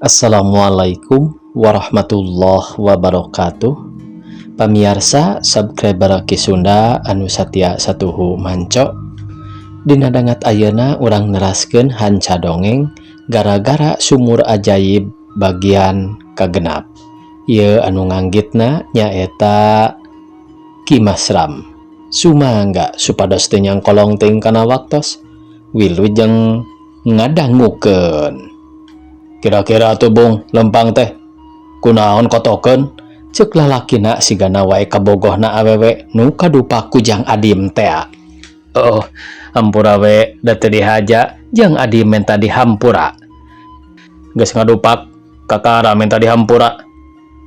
Assalamualaikum warahmatullahi wabarakatuh. Pamiarsa subscriber Ki Sunda anu satia satuhu manco. Dina dangat ayeuna urang neraskeun hanca dongeng Gara-gara Sumur Ajaib bagian kagenap. Ieu anu nganggitna nyaeta Ki Masram. Sumangga supados teu nyangkolong teuing kana waktos. Wilujeng ngadangukeun. Kira-kira atuh, Bung, lempang teh kunaon kotokeun? Cek lalakina sigana wae kabogohna awewe nu kadupak ku Jang Adim tea. Oh, hampura we da teu dihaja. Jang Adim menta dihampura. Geus ngadupak kakara menta dihampura.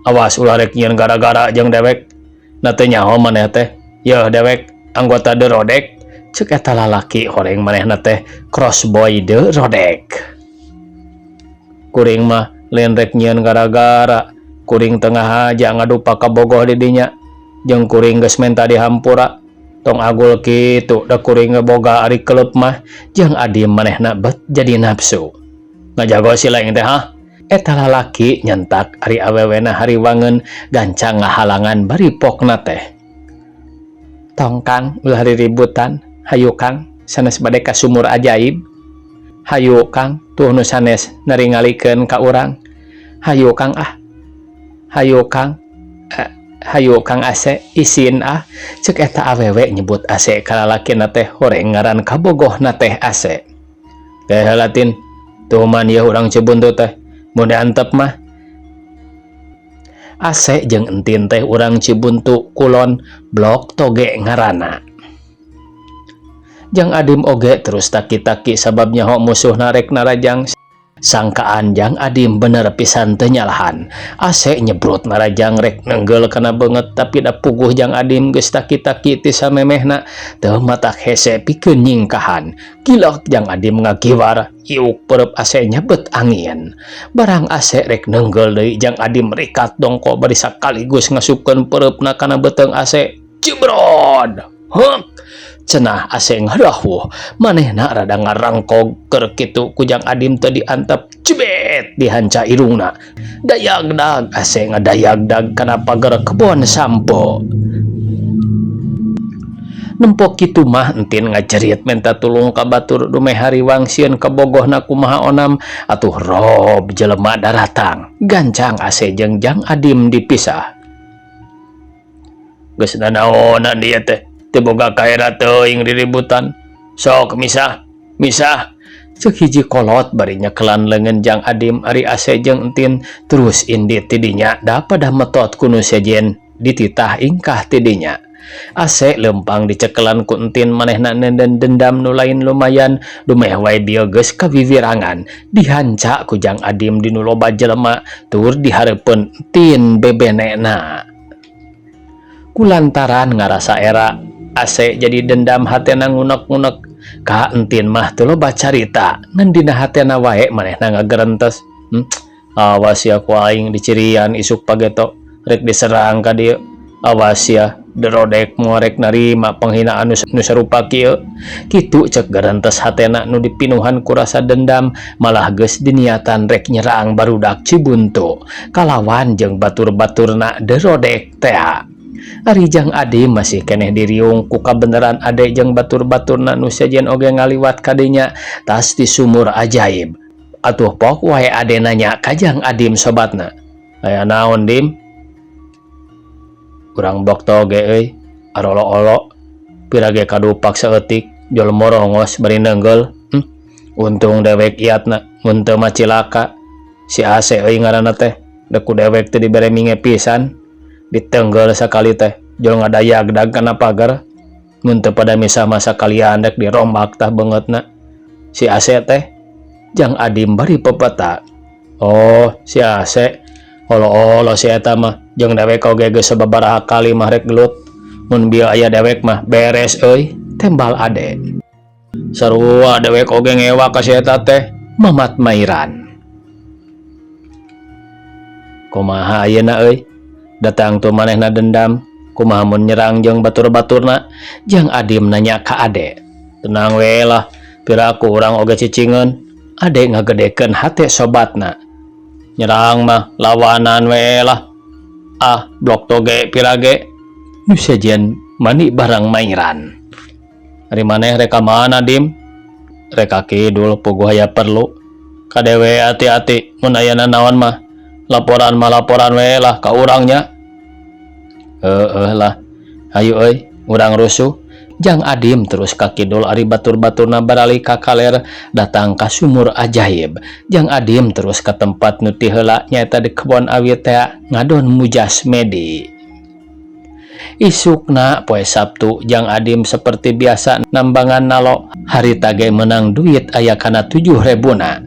Awas ulah rek nyieun gara-gara jeung dewek. Na teu nyaho maneh teh yeuh dewek anggota The Rodek? Cek eta lalaki horeng manehna teh crossboy The Rodek. Kuring mah lain rek nyieun gara-gara, kuring teu ngahaja ngadupak kabogoh di dinya, jeung kuring geus menta dihampura. Tong agul kitu, da kuring ge boga ari kelep mah. Jang Adim manehna bet jadi nafsu. Ngajago si laing teh, hah? Eta lalaki nyentak ari awewena hariwangeun gancang ngahalangan bari pokna teh. Tong, Kang, ulah riributan. Hayu, Kang, sanes bade ka sumur ajaib? Hayu, Kang, tuh nu sanes naringalikeun ka urang. Hayu, Kang, ah. Hayu, Kang. Eh, hayu, Kang Ase, isin ah. Cek eta awewe nyebut Ase ka lalakina teh horeng ngaran kabogohna teh Ase. Teh latin tuh man ieu urang Cibuntu teh mun diantep mah. Ase jeung Entin teh urang Cibuntu Kulon, Blok Toge ngaranna. Jang Adim oge terus taki-taki sabab nyaho musuh narek narajang. Sangkaan Jang Adim bener pisan teu nyalahan. Ase nyebrut narajang rek nenggel kana beungeut, tapi da puguh Jang Adim geus taki-taki ti samemehna teu matak hese pikeun nyingkahan. Gilok Jang Adim ngagiwar iuk perep Ase nyabet angin. Barang Ase rek nenggel deui, Jang Adim rikat dongko bari sakaligus ngasupkeun pereupna kana beuteung Ase. Jebrod! Heuk! Cenah Ase ngadawuh, manehna rada ngarangkog keur kitu ku Jang Adim teu diantep, cebet dihanca irungna. Dayagdag Ase ngadayagdag kana pager kebon sampo. Nempo kitu mah Entin ngajerit menta tulung ka batur dumeh hariwang sieun kabogohna kumaha onam. Atuh rob jelema daratang. Gancang Ase jeung Jang Adim dipisah. Geus nanaonan dieu teh, teu boga kaera teuing riributan. Sok misah, misah. Cek hiji kolot bari nyekelan leungeun Jang Adim. Ari Ase jeung Entin terus indit ti dinya da pada metot ku nu sejen dititah ingkah ti dinya. Ase lempang dicekelan ku Entin, manehna nenden dendam nu lain lumayan dumeh wae bieu geus kawiwirangan dihanca ku Jang Adim di nu loba jelema tur dihareupeun Entin bebenena. Kulantaran ngarasa era, Ase jadi dendam, hatena ngunek-ngunek. Ka Entin mah teu loba carita, ngan dina hatena wae manehna ngagerentes. Awas ya, ku aing dicirian isuk pageto rek diserang ka dieu. Awas ya, Derodek moal rek narima penghinaan nu sarupa kieu. Kitu cek gerentes hatena nu dipinuhan ku rasa dendam, malah geus diniatan rek nyerang barudak Cibuntu kalawan jeung batur-baturna Derodek tea. Ari Jang Adim masih keneh diriung ku kabeneran ade jeung batur-baturna nu sejen oge ngaliwat kadinya tas di sumur ajaib. Atuh pok wae ade nanya ka Jang Adim sobatna. Aya naon, Dim? Urang Blok Toge euy, arolo-olo pira ge kadupak saeutik jol morongos bari neunggeul. Untung dewek iatna, mun teu mah cilaka. Si Ase euy ngaranna teh, da ku dewek teu dibere minge pisan. Ditenggel sakali teh jol ngadayagdag kana pagar. Mun teu pada misah mah sakalian dek dirombak tah beungeutna. Si Ase teh. Jang Adim bari pepeta. Oh, si Ase. Olo-olo si eta mah, jeung dewek oge geus sababaraha kali mah rek gelut. Mun bieu aya dewek mah beres euy, tembal ade. Sarua dewek oge ngewa ka si eta teh, Mamat Mairan. Kumaha ayeuna euy? Datang tuh manehna dendam, kumaha mun nyerang jeung batur-baturna? Jang Adim nanya ka ade. Tenang we lah, piraku urang oge cicingeun. Ade ngagedekeun hate sobatna. Nyerang mah lawanan we lah. Ah, blok toge pirage. Nu sejen mani barang mairan. Ari maneh rek ka mana, Dim? Rek ka kidul puguh aya perlu. Kade we hati-hati mun aya nanaon mah. Laporan mah laporan we lah ka urang nya. Heeh lah. Hayu euy, urang rusuh. Jang Adim terus ka kidul ari batur-baturna baralih ka kaler datang ka sumur ajaib. Jang Adim terus ka tempat nu ti heula nyaeta di kebon awi teh ngadon mujasmedi. Isukna poe Sabtu Jang Adim seperti biasa nambangan nalo harita ge menang duit aya kana 7.000na.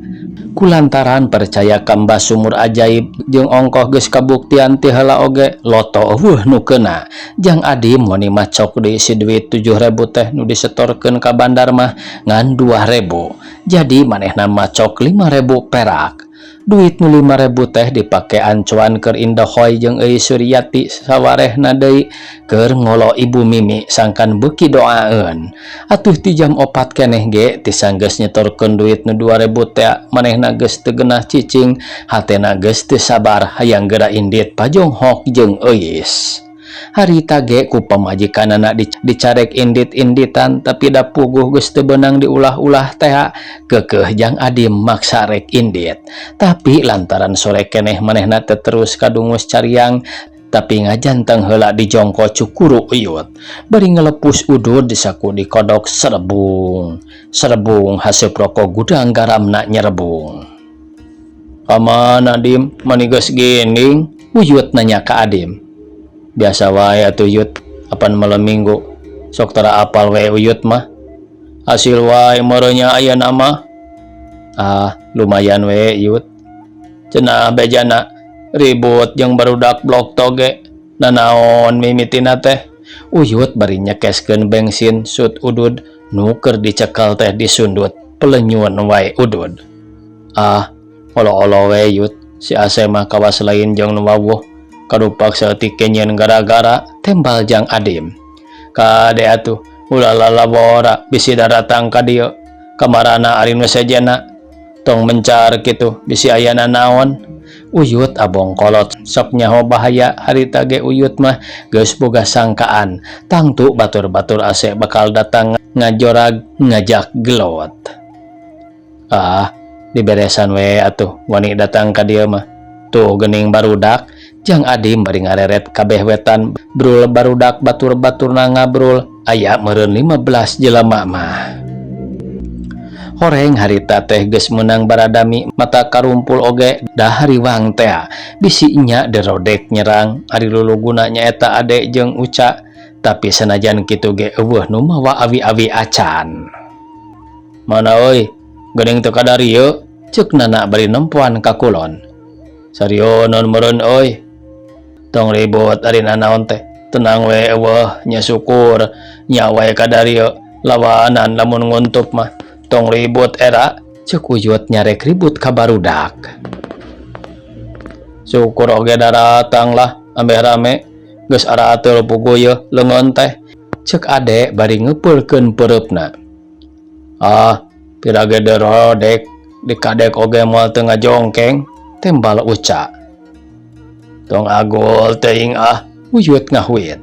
Kulantaran percaya ka mbah sumur ajaib jeung ongkoh geus kabuktian ti heula oge loto euweuh nu keuna. Jang Adim wani macok deui si duit 7.000 teh nu disetorkeun ka bandar mah ngan 2.000. Jadi manehna macok 5.000 perak. Duit nu 5.000 teh dipake ancuan keur indahoy jeung Euy Suryati sawarehna deui keur ngolo Ibu Mimi sangkan beuki doaeun. Atuh ti jam 4 keneh ge ti sanggeus nyetorkeun duit nu 2.000 teh manehna geus teu genah cicing, hatena geus teu sabar hayang geura indit pajonghok jeung Euis. Harita ge ku pamajikanana dicarek indit-inditan tapi da puguh geus teu beunang diulah-ulah teh keukeuh Jang Adim maksa rek indit. Tapi lantaran sore keneh manehna teh terus kadungus cariang tapi ngajanteng heula dijongko cukuru uyut. Bari ngelepus udud disaku dikodok serebung. Serebung haseup rokok gudang garamna nyerebung. Kamana Dim? Mani geus ginding? Uyut nanya ka Adim. Biasa wae atuh Yut, apan malam minggu. Sok tara apal we Uyut mah. Hasil wae meureunnya aya nama. Ah, lumayan we Yut. Cenah bejana ribut jeung barudak blok toge. Nanaon mimitina teh? Uyut bari nyekeskeun bensin sut udud nu keur dicekel teh disundut pelenyuan wae udud. Ah, olo-olo we Yut, si Ase mah kawas lain jeung nu wawuh. Karupak saeutik nyeun gara-gara tembal Jang Adim. Kade atuh ulah lalabora bisi daratang ka dieu. Kamarana ari nu sejenna tong mencar kitu bisi aya nanaon. Uyut abong kolot sok nyaho bahaya harita ge Uyut mah geus boga sangkaan tangtu batur-batur Ase bakal datang ngajorag ngajak gelot. Ah, diberesan we atuh wani datang ka dieu mah. Tuh geuning barudak Jang Adim bari ngareret kabeh wetan brul barudak batur-baturna ngabrul aya meureun 15 jelema mah. Horeng harita teh geus meunang baradami mata karumpul oge da hariwang teh bisi nya derodek nyerang ari luluguna nyaeta Ade jeung Uca tapi sanajan kitu ge euweuh nu mawa awi-awi acan. Mana euy geuning teu kadarieu ceuk Nana bari nempoan ka kulon. Sarionon meureun euy. Tong ribut ari nanaon teh tenang we euweuh nya syukur nya wae kadarieu lawanan lamun nguntup mah tong ribut era ceuk Uyut nyarek ribut ka barudak. Syukur oge daratang lah ambeh rame geus araateul puguh yeuh leungeun teh ceuk Ade bari ngepeulkeun peureupna. Ah, pira ge derodek dikadek oge moal teu ngajongkeng tembal Uca. Tong agul teuing ah, Uyut ngahuit.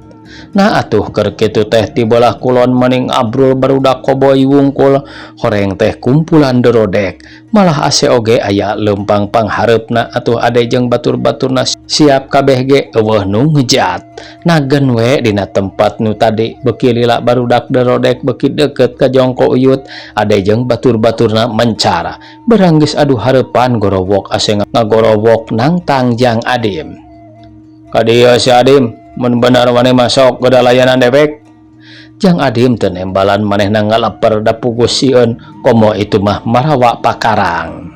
Nah atuh keur kitu teh ti beulah kulon maning abrul barudak koboy wungkul horeng teh kumpulan derodek malah Ase oge aya leumpang panghareupna atuh Ade jeung batur-baturna siap kabeh ge euweuh nu ngejat. Nagen we dina tempat nu tadi beuki lila barudak derodek beuki deukeut ka jongko Uyut Ade jeung batur-baturna mencara barang geus adu hareupan gorowok Ase ngagorowok nangtang Jang Adim. Ka dieu si Adim mun bener maneh masuk geura layanan dewek. Jang Adim teu nembalan manehna ngaleper da puguh sieun komo itu mah marawa pakarang.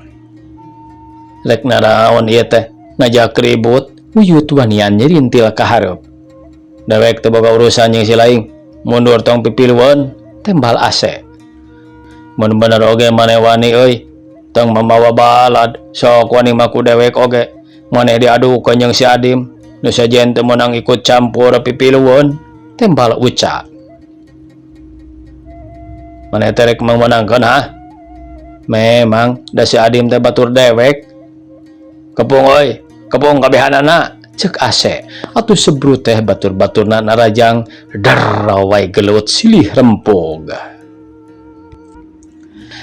Rek naraon ieu teh ngajak ribut Uyut wanian nyirintil ka hareup. Dewek teu boga urusan jeung si laing mundur tong pipilueun tembal Ase. Mun bener oge maneh wani euy tong mamawa balad sok wani mah ku dewek oge maneh diadukeun jeung si Adim. Nu sejen teu meunang ikut campur pipilueun tembal Uca. Maneh teh rek meunangkeun ha? Memang da si Adim teh batur dewek. Kepung euy, kepung kabehanana, cek Ase. Atuh sebrut teh batur-baturna narajang der wae gelut silih rempug.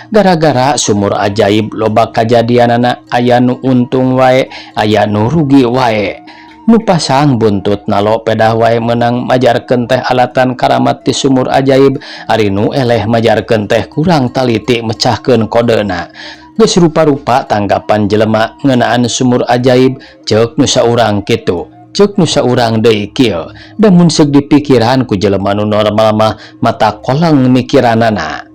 Gara-gara sumur ajaib loba kajadianana, aya nu untung wae, aya nu rugi wae. Nu pasang buntut nalo pedah wae menang majarkeun teh alatan karamat ti sumur ajaib, ari nu eleh majarkeun teh kurang taliti mecahkeun kodena. Geus rupa-rupa tanggapan jelema ngeunaan sumur ajaib, ceuk nu saurang kitu, ceuk nu saurang deui kieu. Da mun seuk dipikiran ku jelema nu normal mah mata koleng mikiranana.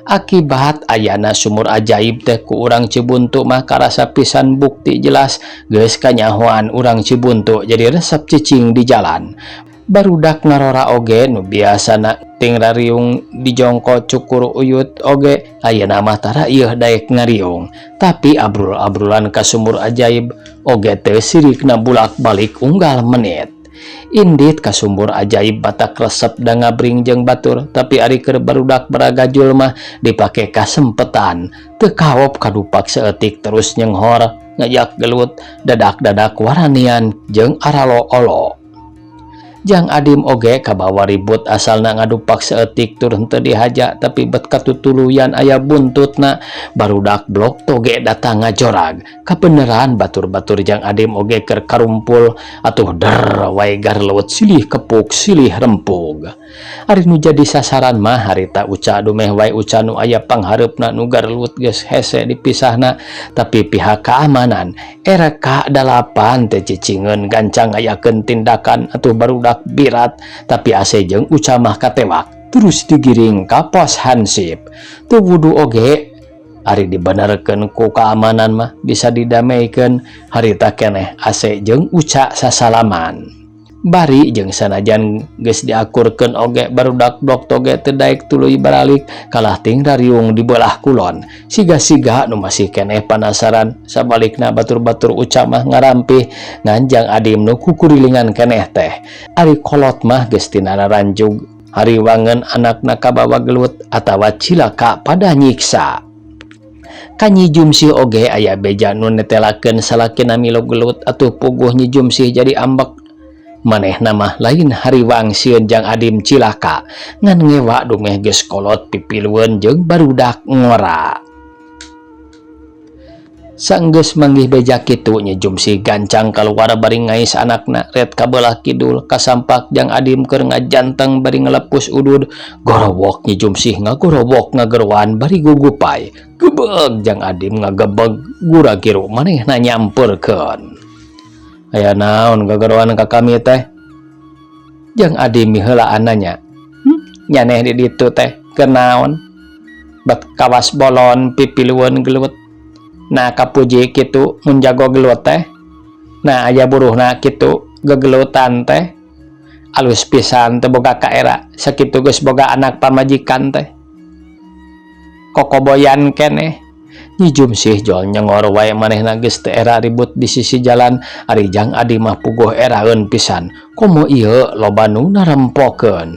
Akibat ayana sumur ajaib teh ku urang Cibuntu mah karasa pisan, bukti jelas geus kanyahoan urang Cibuntu jadi resep cicing di jalan. Barudak ngarora oge nu biasana ting rariung di jongko cukur uyut oge ayeuna mah tara ieuh daek ngariung, tapi abrul-abrulan ka sumur ajaib oge teu sirikna bulak-balik unggal menit. Indit ka sumur ajaib batak resep da ngabring jeung batur, tapi ari keur barudak baragajul mah dipake kasempetan, teu kaop kadupak saeutik terus nyenghor ngajak gelut, dadak-dadak waranian jeung aralo-olo. Jang Adim oge kabawa ribut, asalna ngadupak saeutik tur henteu dihaja, tapi bet katutuluyan aya buntutna. Barudak blok toge datang ngajorag, kabeneran batur-batur Jang Adim oge keur karumpul, atuh der wae garleut silih kepuk silih rempug. Ari nu jadi sasaran mah harita Uca, dumeh wae Uca nu aya panghareupna nu garleut geus hese dipisahna, tapi pihak keamanan RK 8 teh cicingeun gancang ngayakeun tindakan. Atuh barudak birat, tapi Ase jeung Uca mah katewak terus digiring ka pos Hansip. Teu wudu oge ari dibenerkeun ku keamanan mah bisa didameikeun, harita keneh Ase jeung Uca sasalaman. Bari jeung sanajan geus diakurkeun oge barudak blok toge teu daek tuluy baralik, kalah ting rariung di belah kulon siga-siga nu masih keneh panasaran. Sabalikna batur-batur Uca mah ngarampih, ngan Jang Adim nu kukurilingan keneh teh. Ari kolot mah geus tina ranjug hariwangeun anakna kabawa gelut atawa cilaka pada nyiksa. Ka Nyi Jumsih oge aya beja nu netelakeun salakina milu gelut, atuh puguh Nyi Jumsih jadi ambek. Manehna mah lain hariwang sieun Jang Adim cilaka, ngan ngewa dumeh geus kolot pipilueun jeung barudak ngora. Sanggeus manggih beja kitu, Nyi Jumsih gancang kaluar bari ngais anakna ret ka belah kidul. Kasampak Jang Adim keur ngajanteng bari ngalepus udud. Gorowok Nyi Jumsih ngagorowok ngageroan bari gugupay. Gebeg Jang Adim ngagebeg gura-giru manehna nyamperkeun. "Aya naon gagaroan ka kami teh?" Jang Adim miheulaan nanya. Nyaneh di ditu teh keur naon? Bet kawas bolon pipilueun gelut. Nah, kapuji kitu mun jago gelut teh? Nah, aya buruhna kitu gegelutan teh? Alus pisan teu boga kaera, sakitu geus boga anak pamajikan teh. Kokoboyan keneh." Nyi Jumsih jol nyengor wae, manehna geus teu era ribut di sisi jalan. Ari Jang Adi mah puguh eraeun pisan, komo ieu loba nu narempokeun.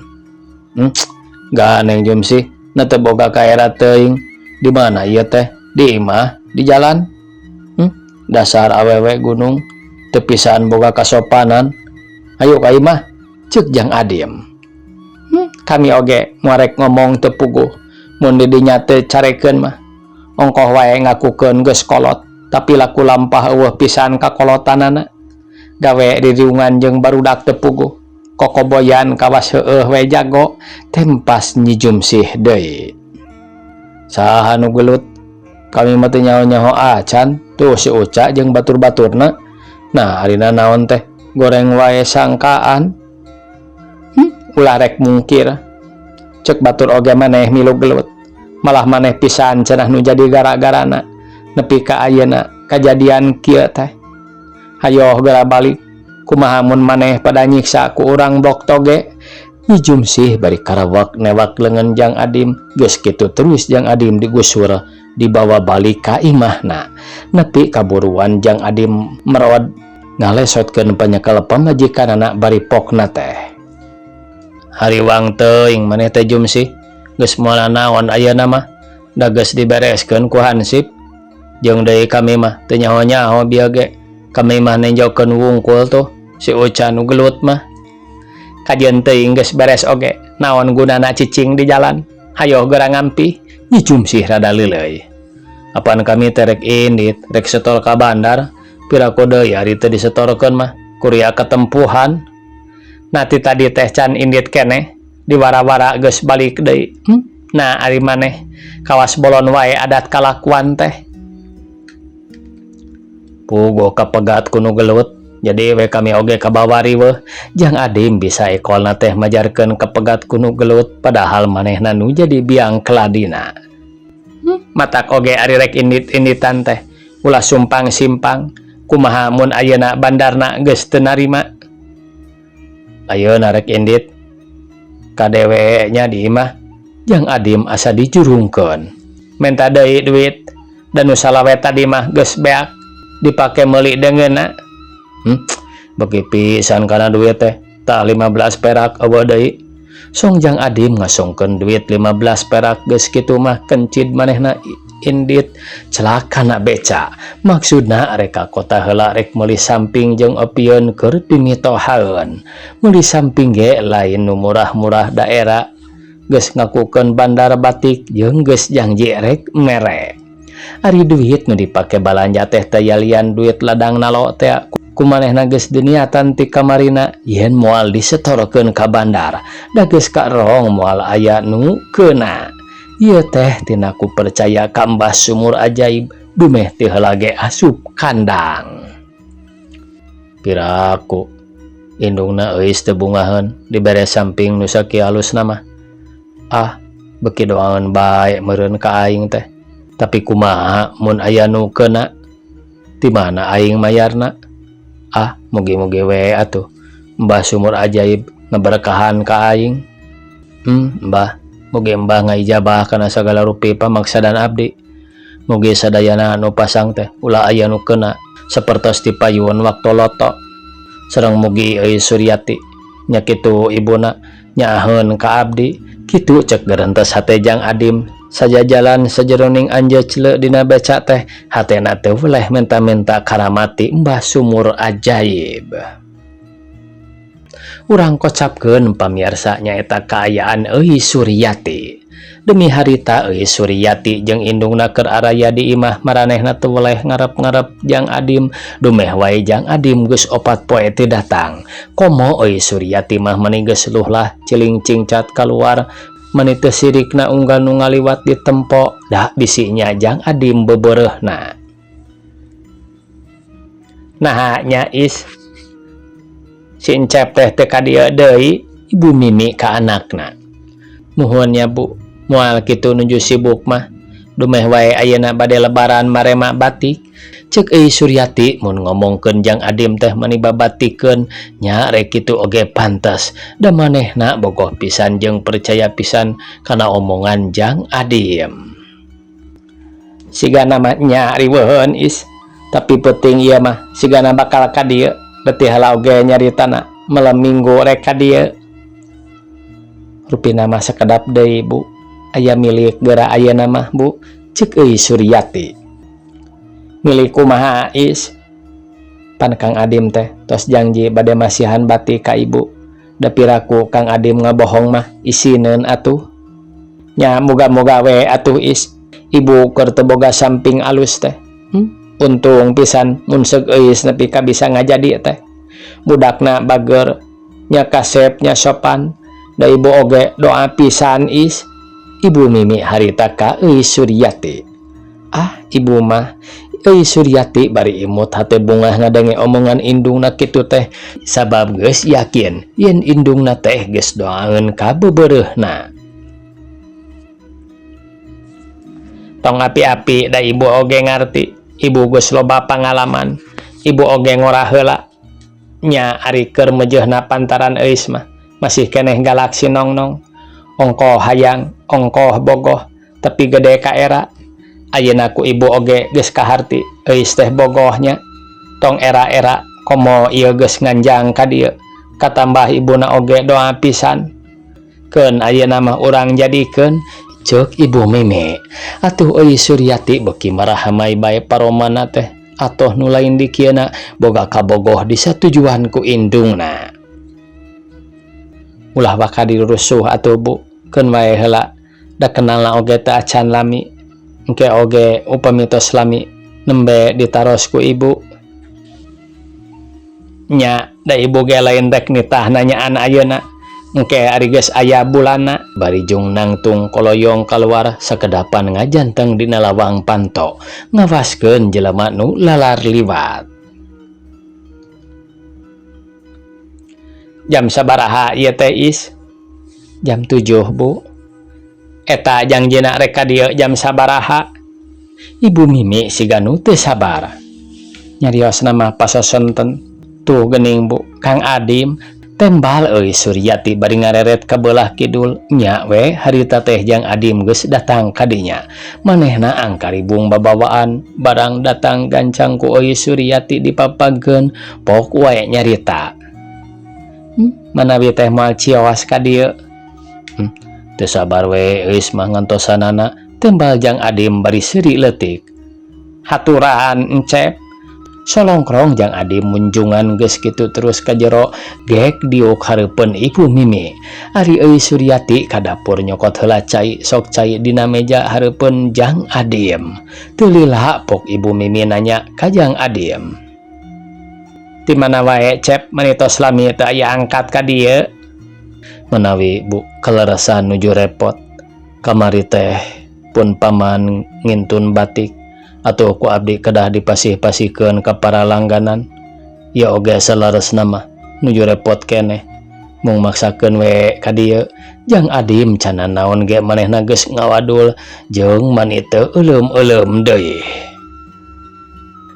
Gandeng Jumsih na teu boga kaera teuing. Di mana ieu teh? Di imah, di jalan? Dasar awewe gunung teu pisan boga kasopanan. Ayo ka imah," ceuk Jang Adim. Kami oge moal ngomong teu puguh mun di dinya teu carekeun mah. Ongkoh wae ngakukeun geus kolot, tapi laku lampah euweuh pisan kakolotanana. Gawe diriungan jeung barudak teu puguh, kokoboyan kawas heueuh we jago," tempas Nyi Jumsih deui. "Saha nu gelut? Kami mah teu nyaho-nyaho acan. Tuh si Uca jeung batur-baturna. Nah, arina naon teh? Goreng wae sangkaan. Ulah rek mungkir. Cek batur oge maneh milu gelut. Malah maneh pisan cenah nu jadi gara-garana nepi ka ayeuna kajadian kieu teh. Hayoh geura balik. Kumaha mun maneh pada nyiksa ku urang blok toge?" Nyi Jumsih bari karawak newak leungeun Jang Adim. Geus kitu terus Jang Adim digusur, dibawa balik ka imahna. Nepi kaburuan Jang Adim merod ngalesotkeun panyekel pamajikanana bari pokna teh. "Hariwang teuing maneh teh, Jumsih. Geus moal naon ayeuna mah, da geus dibereskeun ku hansip. Jeung deui kami mah teu nyaho-nyaho bieu ge." Kami mah nenjokeun wungkul tuh si Uca nu gelut mah. Kajeun teuing geus beres oge, naon gunana cicing di jalan. Hayoh geura ngampih, Nyi Jumsih rada leuleuy. Apan kami teh rek indit, rek setor ka bandar, piraku deui ari teu disetorkeun mah, kuria katempuhan. Nah ti tadi teh can indit keneh, diwara-wara geus balik deui. Nah ari maneh kawas bolon wae adat kalakuan teh. Puguh kapegat ku nu gelut, jadi we kami oge kabawa riweuh. Jang Adim bisa ekolna teh majarkeun kapegat ku nu gelut padahal manehna nu jadi biang keladina. Matak oge ari rek indit-inditan teh ulah sumpang-simpang, kumaha mun ayeuna bandarna geus teu narima. Ayeuna rek indit ka dewe nya di imah, Jang Adim asa dijurungkeun. Menta deui duit da nu salawe tadi mah geus beak dipake meuli deungeunna. Beuki pisan kana duit teh, tah 15 perak eueuh deui. Song Jang Adim ngasongkeun duit 15 perak geus kitu mah kencid manehna indit celakana beca. Maksudna rek ka kota heula rek meuli samping jeung opieun keur pimitohaeun. Meuli samping ge lain nu murah-murah daerah. Geus ngakukeun bandar batik jeung geus janji rek mere. Ari duit nu dipake balanja teh teu duit ladang nalo teh kumanehna geus diniatan ti kamarina yen moal disetorkeun ka bandar. Da geus karong moal aya nu keuna. Ieu teh tina ku percaya ka Mbah Sumur Ajaib dumeh ti heula ge asup kandang. Piraku indungna euis teu bungaheun dibere samping nu sakieu alusna mah. Ah, beuki doangan bae meureun ka aing teh. Tapi kumaha mun aya nu keuna? Ti mana aing mayarna? Ah, mugi-mugi we atuh Mbah Sumur Ajaib ngaberkahan ka aing. Mbah, mugi Mbah ngaijabah kana sagala rupi pamaksadan abdi. Mugi sadayana nu pasang teh ulah aya nu keuna sapertos ti payun waktu loto. Sareng mugi euy Suryati nya kitu ibuna nyaaheun ka abdi. Kitu cek gerentes hate Jang Adim sajajalan sajeroning anjecle dina beca teh hatena teu weleh menta-menta karamati Mbah Sumur Ajaib. Urang kocapkeun pamiarsa nyaeta kaayaan euy Suryati. Demi harita euy Suryati jeung indungna keur araya di imah maranehna teu weleh ngarep-ngarep Jang Adim dumeh wae Jang Adim geus 4 poe teu datang. Komo euy Suryati mah mani geus luhlah ciling cingcat kaluar mani teu sirikna unggal nu ngaliwat di tempo da bisinya Jang Adim bebereuhna. Naha nya is si Encep teh teu ka dieu deui, Ibu Mimi ka anakna. Muhun nya Bu, moal kitu nuju sibuk mah. Dumeh wae ayeuna bade lebaran marema batik. Ceuk euy Suryati mun ngomongkeun Jang Adim teh mani babatikeun nya rek kitu oge pantes. Da manehna bogoh pisan jeung percaya pisan kana omongan Jang Adim. Sigana mah nya riweuheun is, tapi penting ieu mah sigana bakal ka dieu. Letih heula oge nyaritana malam minggu rek ka dieu. Rupina mah sakedap deui Bu, aya milik geura ayeuna mah Bu, ceuk euy Suryati. Milik kumaha is? Pan Kang Adim teh tos janji bade masihan batik ka ibu. Da piraku Kang Adim ngabohong mah isineun atuh. Nya muga-muga we atuh is, ibu keur teu boga samping alus teh. Untung pisan mun seug euis nepi ka bisa ngajadi teh. Budakna bager, nya kasep nya sopan, da ibu oge doa pisan is. Ibu Mimi harita ka euy Suryati. Ah, ibu mah euy Suryati bari imut hate bungah ngadenge omongan indungna kitu teh sabab geus yakin yen indungna teh geus doaeun ka bebereuhna. Tong api-api da ibu oge ngarti, ibu geus loba pangalaman, ibu oge ngora heula. Nya ari keur meujeuhna pantaran euis mah masih keneh galaksi nongnong. Ongkoh hayang, ongkoh bogoh, tapi gede ka era. Ayeuna ku ibu oge geus kaharti, euis teh bogohnya. Tong era-era komo ieu geus nganjang ka dieu. Katambah ibuna oge doa pisan. Keun ayeuna mah urang jadikeun, ceuk Ibu Mimi. Atuh euy Suryati beuki marahamai bae paromana teh. Atoh nu lain dikieuna boga kabogoh disatujuan ku indungna. Ulah waka dirusuh atuh Bu, keun wae heula da kenalna oge teu acan lami. Engke oge upami tos lami nembe ditaros ku ibu. Nya da ibu ge lain rek nitah nanyaan ayeuna. Engke ari geus aya bulanna bari jung nangtung koloyong kaluar sakedapan ngajanteng dina lawang panto ngawaskeun jelema nu lalar liwat. Jam sabaraha ieu teh Is? Jam 7 Bu. Eta jangjina rek ka dieu jam sabaraha? Ibu Mimi siga nu teu sabar. Nyariosna mah pasosonten. Tuh geuning Bu, Kang Adim tembal euy Suryati bari ngareret ka beulah kidul. Nya we harita teh Jang Adim geus datang ka dinya. Manehna angkaribung babawaan barang datang gancang ku euy Suryati dipapagkeun pok wae nyarita. Manawi teh moal cios ka dieu. Teu sabar we euis mah ngantosanana tembal Jang Adim bari seuri leutik. Haturan encep. Solongkrong Jang Adim munjungan geus kitu terus ka jero gek diuk hareupeun Ibu Mimi. Ari euy Suryati ka dapur nyokot heula cai sok cai dina meja hareupeun Jang Adim. Teu lila pok Ibu Mimi nanya ka Jang Adim. Ti mana wae Cep mani tos lami teu aya angkat ka dieu? Manawi Bu kaleresan nuju repot. Kamari teh pun paman ngintun batik. Atuh ku abdi kedah dipasih-pasihkeun ka para langganan. Ya oge saleresna mah nuju repot keneh. Mung maksakeun we ka dieu. Jang Adim can nanaon ge manehna geus ngawadul jeung mani teu euleum-euleum deui.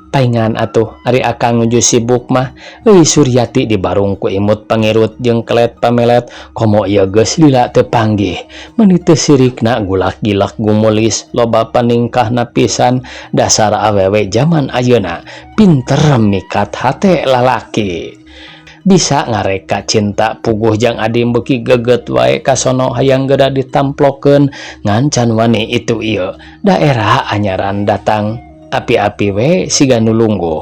Paingan atuh ari akang nuju sibuk mah euy Suryati dibarung ku imut pangirut jeung kelet pamelet komo ieu geus lila teu panggih mani teu sirikna gulak-gilak gumulis loba paningkahna pisan dasar awewe jaman ayeuna pinter mikat hate lalaki bisa ngareka cinta puguh Jang Adim beuki geget wae kasono hayang geura ditamplokeun ngan can wani itu ieu daerah anyaran datang api-api we siga nu lungguh.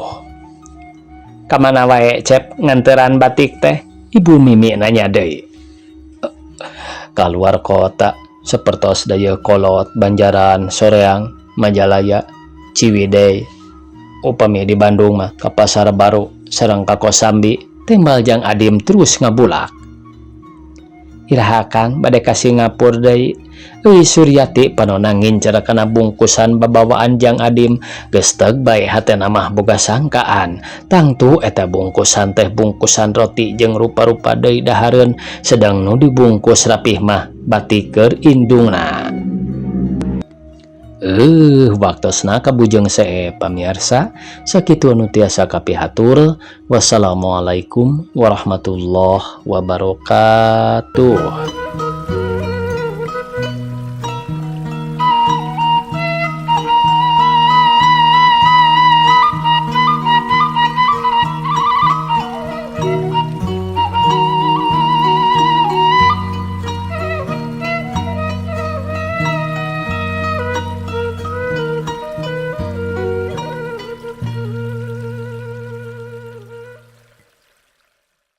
Kamana wae Cep nganteran batik teh? Ibu Mimi nanya deui. Kaluar kota sapertos Dayeuhkolot, Banjaran, Soreang, Majalaya, Ciwidey. Upami di Bandung mah ka Pasar Baru sareng ka Kosambi, tembal Jang Adim terus ngabulak. Iraha Kang bade ka Singapura deui? Euy Suryati panona ngincer kana bungkusan babawaan Jang Adim geus teg bae hatena mah boga sangkaan. Tangtu eta bungkusan teh bungkusan roti jeung rupa-rupa deui dahareun sedang nu dibungkus rapih mah batik keur indungna. Waktosna kabujeng see pamiarsa sakitu anu tiasa kapihatur. Wassalamualaikum warahmatullahi wabarakatuh.